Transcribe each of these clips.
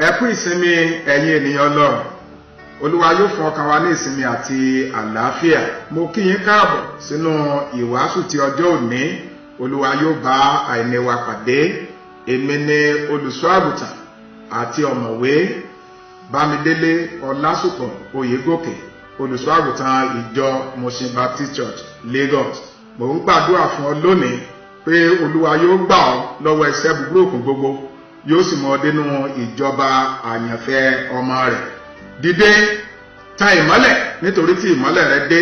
Ẹ kú ìsinmi, ẹ̀yin ènìyàn Ọlọ́run. Olúwa yóò fún ọkàn wa ní ìsinmi àti àlàáfíà. Mo kí yín káàbọ̀ sínú ìwàásù ti ọjọ́ òní. Olúwa yóò bá àìní wa pàdé. Èmi ni olùṣọ́ àgùntàn àti Ọ̀mọ̀wé Bámidélé Ọlásùpọ̀ Oyègòkè, olùṣọ́ àgùntàn ìjọ Mushin Baptist Church, Lagos. Mò ń gbàdúrà fún ọ lónìí pé Olúwa yóò gbà ọ́ lọ́wọ́ iṣẹ́ búburú òkun gbogbo, yóò sì mú ọ dénú ìjọba àyànfẹ́ ọmọ rẹ̀. Dìde, ta ìmọ́lẹ̀, nítorí tí ìmọ́lẹ̀ rẹ dé,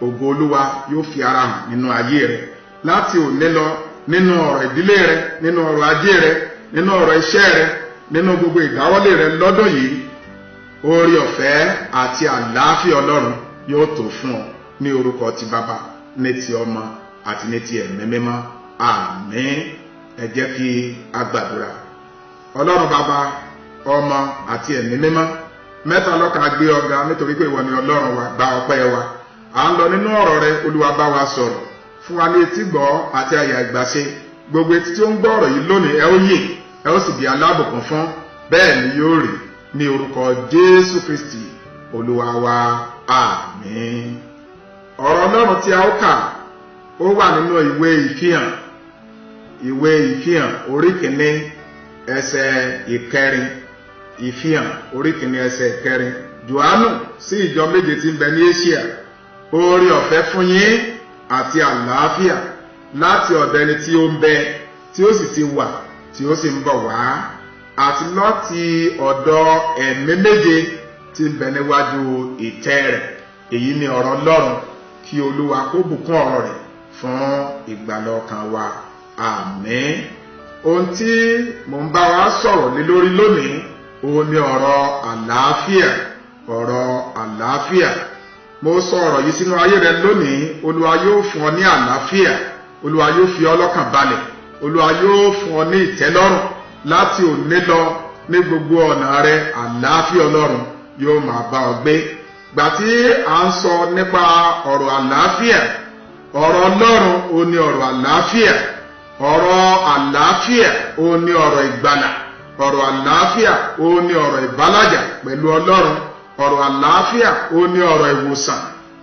ògo Olúwa yóò fi ara hàn nínú ayé rẹ láti òní lọ, nínú ọ̀rọ̀ ìdílé rẹ, nínú ọ̀rọ̀ ajé rẹ, nínú ọ̀rọ̀ iṣẹ́ rẹ, nínú gbogbo ìdáwọ́lé rẹ lọ́dún yìí. Oore ọ̀fẹ́ àti àlàáfíà Ọlọ́run yóò tó fún ọ ní orúkọ ti Bàbá, ní ti Ọmọ àti ní ti Ẹ̀mí Mímọ́. Àmín. Ẹ jẹ́ kí a gbàdúrà. Ọlọ́run Bàbá, Ọmọ àti Ẹ̀mí Mímọ́, mẹ́ta lọ́kan, gbé ọ ga nítorí pé ìwọ ni Ọlọ́run wa. Gba ọpẹ́ wa. À ń lọ nínú ọ̀rọ̀ rẹ. Olúwa, bá wa sọ̀rọ̀, fún wa ní etí gbọ́ àti àyà ìgbàṣe. Gbogbo etí tí ó ń gbọ́ ọ̀rọ̀ yìí lónìí, ẹ ó yè, ẹ ó sì di alábùkún fún. Bẹ́ẹ̀ ni yóò rí ní orúkọ Jésù Kristi Olúwa wa. Àmín. Ọ̀rọ̀ Ọlọ́run tí a ó kà, ó wà nínú ìwé Ìfihàn, ìwé Ìfihàn orí 1, ẹsẹ̀ 4. Ìfihàn orí 1, ẹsẹ̀ 4. Jòhánù sí ìjọ méje tí ń bẹ ní Asia. Oore ọ̀fẹ́ fún yín àti àlàáfíà láti ọ̀dọ̀ ẹni tí ó ń bẹ, tí ó sì ti wà, tí ó sì ń bọ̀ wá, àti láti ọ̀dọ̀ ẹ̀mí méje tí ń bẹ níwájú ìtẹ́ rẹ̀. Èyí ni ọ̀rọ̀ Ọlọ́run. Kí Olúwa kó bùkún ọ̀rọ̀ rẹ̀ fún ìgbàlà ọkàn wa. Àmín. Ohun tí mò ń bá wa sọ̀rọ̀ lé lórí lónìí, òun ni ọ̀rọ̀ àlàáfíà, ọ̀rọ̀ àlàáfíà. Mo sọ ọ̀rọ̀ yìí sínú ayé rẹ lónìí. Olúwa yóò fún ọ ní àlàáfíà. Olúwa yóò fi ọ lọ́kàn balẹ̀. Olúwa yóò fún ọ ní ìtẹ́lọ́rùn. Láti òní lọ, ní gbogbo ọ̀nà rẹ, àlàáfíà Ọlọ́run yóò máa bá ọ gbé. Gbà tí à ń sọ nípa ọ̀rọ̀ àlàáfíà, ọ̀rọ̀ Ọlọ́run ó ní ọ̀rọ̀ àlàáfíà. Ọ̀rọ̀ àlàáfíà ó ní ọ̀rọ̀ ìgbàlà. Ọ̀rọ̀ àlàáfíà ó ní ọ̀rọ̀ ìbálàjà pẹ̀lú Ọlọ́run. Ọ̀rọ̀ àlàáfíà ó ní ọ̀rọ̀ ìwòsàn.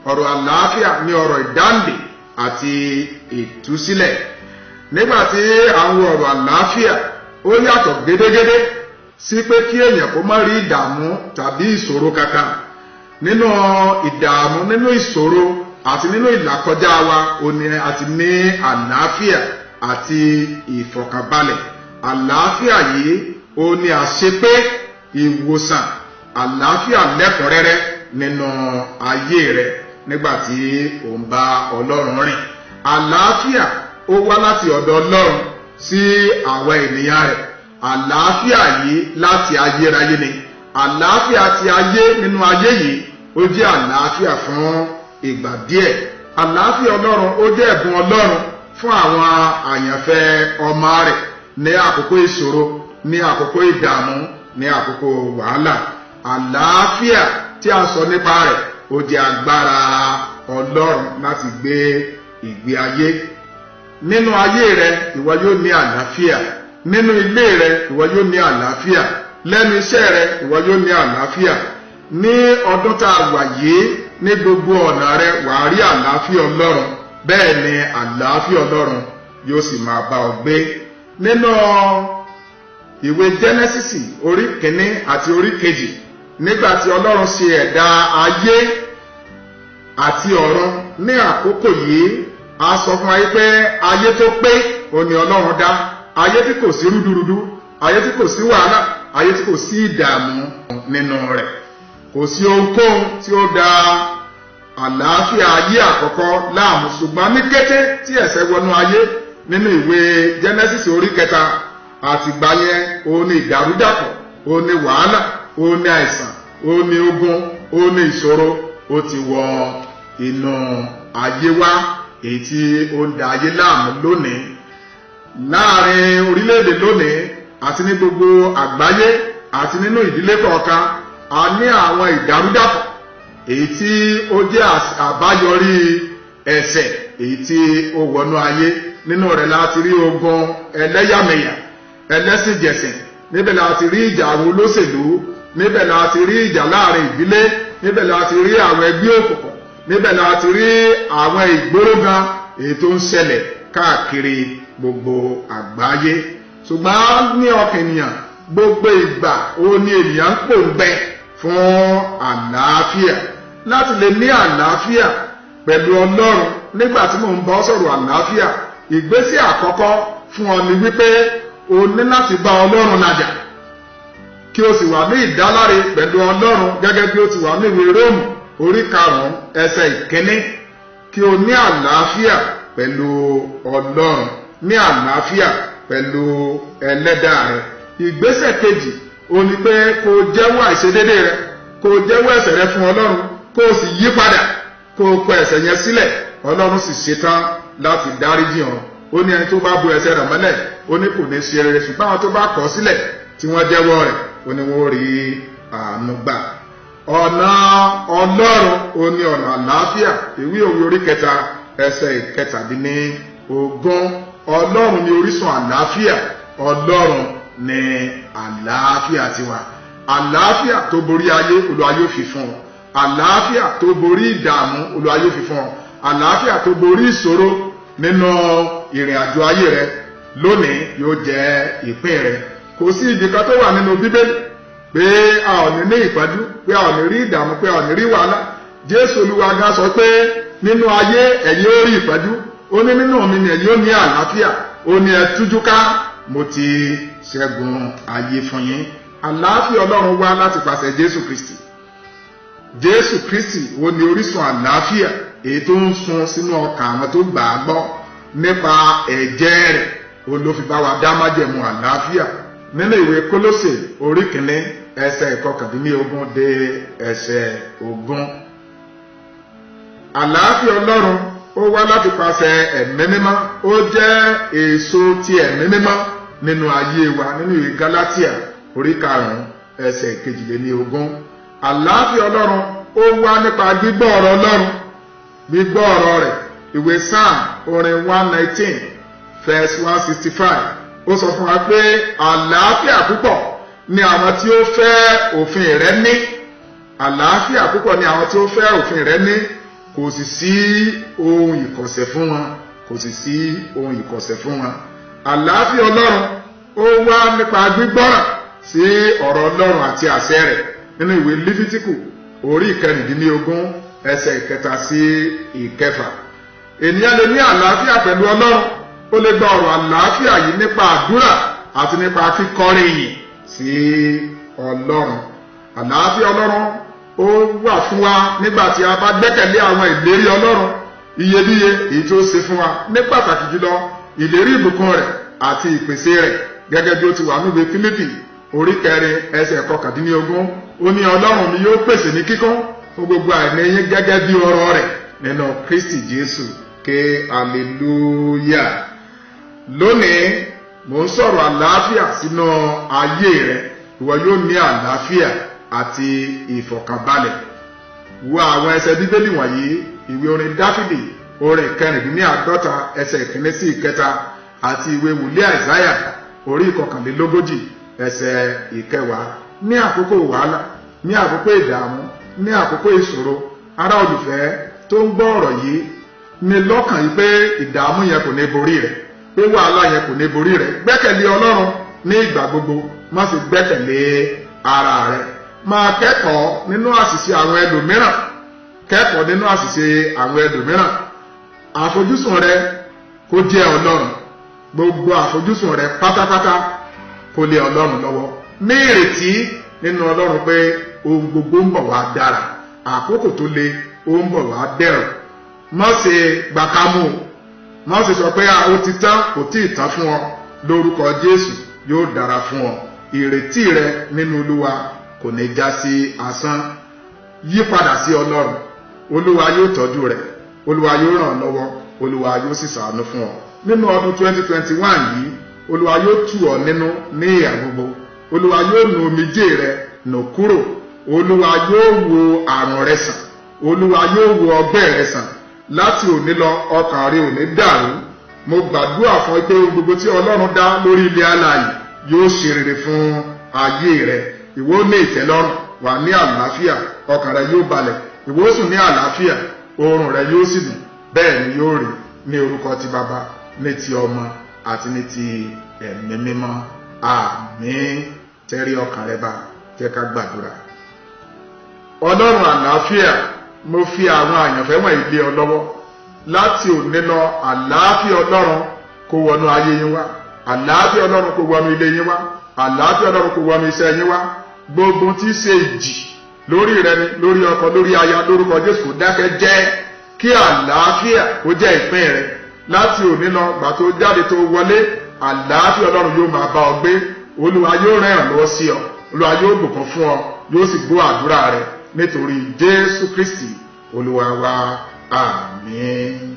Ọ̀rọ̀ àlàáfíà ní ọ̀rọ̀ ìdáǹdè àti ìtúsílẹ̀. Nígbà tí à ń wo ọ̀rọ̀ àlàáfíà, ó yàtọ̀ gédégédé sí pé kí èèyàn kó má rí ìdààmú tàbí ìṣòro kankan. Nínú ìdààmú, nínú ìṣòro àti nínú ìlàkọjá wa, ó ní àti ní àlàáfíà àti ìfọ̀kànbalẹ̀. Àlàáfíà yìí, ó ní àṣepé ìwòsàn, àlàáfíà lẹ́kùnrẹ́rẹ́ nínú ayé rẹ nígbà tí ò ń bá Ọlọ́run rìn. Àlàáfíà, ó wá láti ọ̀dọ̀ Ọlọ́run sí àwọn ènìyàn rẹ̀. Àlàáfíà yìí, láti ayérayé ni. Àlàáfíà ti ayé nínú ayé yìí, ó jẹ́ àlàáfíà fún ìgbà díẹ̀. Àlàáfíà Ọlọ́run, ó jẹ́ ẹ̀bùn Ọlọ́run fún àwọn àyànfẹ́ ọmọ rẹ̀ ní àkókò ìṣòro, ní àkókò ìdààmú, ní àkókò wàhálà. Àlàáfíà tí a sọ nípa rẹ̀, ó jẹ́ agbára Ọlọ́run láti gbé ìgbé ayé. Nínú ayé rẹ, ìwọ yóò ní àlàáfíà. Nínú ilé rẹ, ìwọ yóò ní àlàáfíà. Lẹ́nu iṣẹ́ rẹ, ìwọ yóò ní àlàáfíà. Ní ọdún tá a wà yìí, ní gbogbo ọ̀nà rẹ, wàá rí àlàáfíà Ọlọ́run. Bẹ́ẹ̀ ni àlàáfíà Ọlọ́run yóò sì máa bá ọ gbé. Nínú ìwé Jẹ́nẹ́sìsì orí 1 àti orí 2, nígbà tí Ọlọ́run ṣe ẹ̀dá ayé àti ọ̀run, ní àkókò yìí, a sọ fún wa yìí pé ayé tó pé òun ni Ọlọ́run dá, ayé tí kò sí rúdurùdu, ayé tí kò sí wàhálà, ayé tí kò sí ìdààmú nínú rẹ̀. Kò sí ohunkóhun tí ó da àlàáfíà ayé àkọ́kọ́ láàmú. Ṣùgbọ́n ní kété tí ẹ̀ṣẹ̀ wọnú ayé nínú ìwé Genesis orí 3, àtìgbà yẹn, òun ni ìdàrúdàpọ̀, òun ni wàhálà, òun ni àìsàn, òun ni ogun, òun ni ìṣòro, ó ti wọ inú ayé wá, èyí tí ó ń da ayé láàmú lónìí, láàrin orílẹ̀-èdè lónìí, àti ní gbogbo àgbáyé, àti nínú ìdílé kọ̀ọ̀kan. A ní àwọn ìdàrúdàpọ̀ èyí tí ó jẹ́ àbáyọrí ẹ̀ṣẹ̀ èyí tí ó wọnú ayé. Nínú rẹ̀ láti rí ogun ẹlẹ́yàmẹ̀yà, ẹlẹ́sìnjẹ̀sìn. Níbẹ̀ la ti rí ìjà àwọn olóṣèlú, níbẹ̀ la ti rí ìjà láàrin ìdílé, níbẹ̀ la ti rí àwọn ẹgbẹ́ òkùnkùn, níbẹ̀ la ti rí àwọn ìgboro gan èyí tó ń ṣẹlẹ̀ káàkiri gbogbo àgbáyé. Ṣùgbọ́n ní ọkàn ènìyàn, gbogbo ìgbà ó ní ènìyàn ń pòǹgbẹ fún àlàáfíà, láti lè ní àlàáfíà pẹ̀lú Ọlọ́run. Nígbà tí mò ń bá sọ̀rọ̀ àlàáfíà, ìgbésẹ̀ àkọ́kọ́ fún ọ ni wípé o ní láti bá Ọlọ́run làjà, kí o sì wà ní ìdáláre pẹ̀lú Ọlọ́run, gẹ́gẹ́ bí ó ti wà ní ìwé Róòmù orí 5 ẹsẹ̀ 1, kí o ní àlàáfíà pẹ̀lú Ọlọ́run, ní àlàáfíà pẹ̀lú ẹlẹ́dàá rẹ. Ìgbésẹ̀ kejì o ní pé kó o jẹ́wọ́ àìṣedédé rẹ, kó o jẹ́wọ́ ẹ̀ṣẹ̀ rẹ fún Ọlọ́run, kó o sì yí padà, kó o kọ ẹ̀ṣẹ̀ yẹn sílẹ̀. Ọlọ́run sì ṣetán láti dáríjì hàn. Ó ní ẹni tó bá bo ẹ̀ṣẹ̀ rẹ̀ mọ́lẹ̀, ó ní kò ní ṣe rere, ṣùgbọ́n àwọn tó bá kọ̀ sílẹ̀ tí wọ́n jẹ́wọ́ rẹ̀, ó ní wọ́n rí àánú gbà. Ọ̀nà Ọlọ́run ó ní ọ̀nà àlàáfíà. Ìwé Òwe orí 3 ẹsẹ̀ 17. Ọlọ́run ní orísun àlàáfíà. Ọlọ́run ní àlàáfíà tiwa. Àlàáfíà tó borí ayé, Olúwa yóò fi fún ọ. Àlàáfíà tó borí ìdààmú, Olúwa yóò fi fún ọ. Àlàáfíà tó borí ìṣòro nínú ìrìn àjò ayé rẹ lónìí yóò jẹ́ ìpín rẹ. Kò sí ibì kan tó wà nínú Bíbélì pé a ò ní ní ìpọ́njú, pé a ò ní rí ìdààmú, pé a ò ní rí wàhálà. Jésù Olúwa gan sọ pé nínú ayé ẹ̀yin ó rí ìpọ́njú. Ó ní nínú mi ni ẹ̀yin ó ní àlàáfíà. Ó ní ẹ tújú ká, mo ti ṣẹ́gun ayé fún yín. Àlàáfíà Ọlọ́run wá láti pàṣẹ Jésù Kristi. Jésù Kristi ó ní orísun àlàáfíà èyí tó ń sun sínú ọkàn àwọn tó gbà á gbọ́. Nípa ẹ̀jẹ̀ rẹ̀ ó ló fi bá wa dá májẹ̀mú àlàáfíà, nínú ìwé Kólósè orí 1 ẹsẹ̀ 19 dé ẹsẹ̀ 20. Àlàáfíà Ọlọ́run ó wá láti pàṣẹ Ẹ̀mí Mímọ́. Ó jẹ́ èso ti Ẹ̀mí Mímọ́ nínú ayé wa, nínú ìwé Gálátíà orí 5 ẹsẹ̀ 22. Àlàáfíà Ọlọ́run ó wá nípa gbígbọ́ ọ̀rọ̀ Ọlọ́run, gbígbọ́ ọ̀rọ̀ rẹ̀. Ìwé Psalm orin 119 verse 165, ó sọ fún wa pé àlàáfíà púpọ̀ ni àwọn tí ó fẹ́ òfin rẹ̀ ní. Àlàáfíà púpọ̀ ni àwọn tí ó fẹ́ òfin rẹ̀ ní, kò sì sí ohun ìkọ̀sẹ̀ fún wọn, kò sì sí ohun ìkọ̀sẹ̀ fún wọn. Àlàáfíà Ọlọ́run ó wá nípa gbígbọ́ràn sí ọ̀rọ̀ Ọlọ́run àti àṣẹ rẹ̀, nínú ìwé Lífítíkù orí 16 ẹsẹ̀ 3 sí 6. Ènìyàn lè ní àlàáfíà pẹ̀lú Ọlọ́run. Ó lè gba ọ̀rọ̀ àlàáfíà yìí nípa àdúrà àti nípa kíkọrin ìyìn sí Ọlọ́run. Àlàáfíà Ọlọ́run ó wà fún wa nígbà tí a bá gbẹ́kẹ̀lé àwọn ìlérí Ọlọ́run iyebíye èyí tó ṣe fún wa, ní pàtàkì jùlọ ìlérí ìbùkún rẹ̀ àti ìpèsè rẹ̀, gẹ́gẹ́ bí ó ti wà níwèé Fílípì orí 4 ẹsẹ̀ 19. Ó ní Ọlọ́run mi yóò pèsè ní kíkún fún gbogbo àìní yín gẹ́gẹ́ bí ọrọ̀ rẹ̀ nínú Kristi Jésù. Ké hallelujah! Lónìí mò ń sọ̀rọ̀ àlàáfíà sínú ayé rẹ. Ìwọ yóò ní àlàáfíà àti ìfọ̀kànbalẹ̀. Wo àwọn ẹsẹ̀ Bíbélì wọ̀nyí: ìwé orin Dáfídì orin 46 ẹsẹ̀ 1 sí 3, àti ìwé wòlíì Àìsáyà orí 41 ẹsẹ̀ 10. Ní àkókò wàhálà, ní àkókò ìdààmú, ní àkókò ìṣòro, ará olùfẹ́ tó ń gbọ́ ọ̀rọ̀ yìí, ní lọ́kàn yìí pé ìdààmú yẹn kò ní borí rẹ̀, pé wàhálà yẹn kò ní borí rẹ̀. Gbẹ́kẹ̀lé Ọlọ́run ní ìgbà gbogbo, má sì gbẹ́kẹ̀lé ara rẹ̀. Máa kẹ́kọ̀ọ́ nínú àṣìṣe àwọn ẹlòmíràn, kẹ́kọ̀ọ́ nínú àṣìṣe àwọn ẹlòmíràn. Àfojúsùn rẹ kó jẹ́ Ọlọ́run. Gbogbo àfojúsùn rẹ pátápátá kó lé Ọlọ́run lọ́wọ́, ní ìrètí nínú Ọlọ́run pé ohun gbogbo ń bọ̀ wá dára, àkókò tó le ó ń bọ̀ wá dẹ̀rọ̀. Má ṣe gbàkámù, má ṣe sọ pé ó ti tán. Kò tí ì tán fún ọ. Lórúkọ Jésù, yóò dára fún ọ. Ìrètí rẹ nínú Olúwa kò ní já sí asán. Yí padà sí Ọlọ́run, Olúwa yóò tọ́jú rẹ, Olúwa yóò ràn ọ́ lọ́wọ́, Olúwa yóò sì ṣàánú fún ọ. Nínú ọdún 2021 yìí, Olúwa yóò tù ọ́ nínú ní ìhà gbogbo. Olúwa yóò nu omijé rẹ nù kúrò. Olúwa yóò wo àrùn rẹ sàn. Olúwa yóò wo ọgbẹ́ rẹ sàn. Láti òní lọ, ọkàn rẹ ò ní dàrú. Mo gbàdúrà fún ẹ pé ohun gbogbo tí Ọlọ́run dá lórí ilẹ̀ alààyè Yóò ṣe rere fún ayé rẹ. Ìwọ ní ìtẹ́lọ́rùn, wà ní àlàáfíà, ọkàn rẹ yóò balẹ̀, ìwọ sùn ní àlàáfíà, oorun rẹ yóò sì dùn. Bẹ́ẹ̀ ni yóò rí ní orúkọ ti Bàbá, ní ti Ọmọ àti ní ti Ẹ̀mí Mímọ́. Àmín. Tẹrí ọkàn rẹ bá, jẹ́ ká gbàdúrà. Ọlọ́run àlàáfíà, mo fi àwọn àyànfẹ́ wọ̀nyí lé ọ lọ́wọ́ láti òní lọ. Àlàáfíà Ọlọ́run kó wọnú ayé yín wá, àlàáfíà Ọlọ́run kó wọnú ilé yín wá, àlàáfíà Ọlọ́run kó wọnú iṣẹ́ yín wá. Gbogbo tí í ṣe ìjì lórí rẹ ni, lórí ọkọ, lórí aya, lórúkọ Jésù, dákẹ́ jẹ́. Kí àlàáfíà kó jẹ́ ìpín rẹ láti òní lọ. Gbà tó jáde, tó wọlé, àlàáfíà Ọlọ́run yóò máa bá ọ gbé. Olúwa yóò rán ìrànlọ́wọ́ sí ọ, Olúwa yóò bùkún fún ọ, yóò sì gbọ́ àdúrà rẹ, nítorí Jésù Kristi Olúwa wa. Àmín.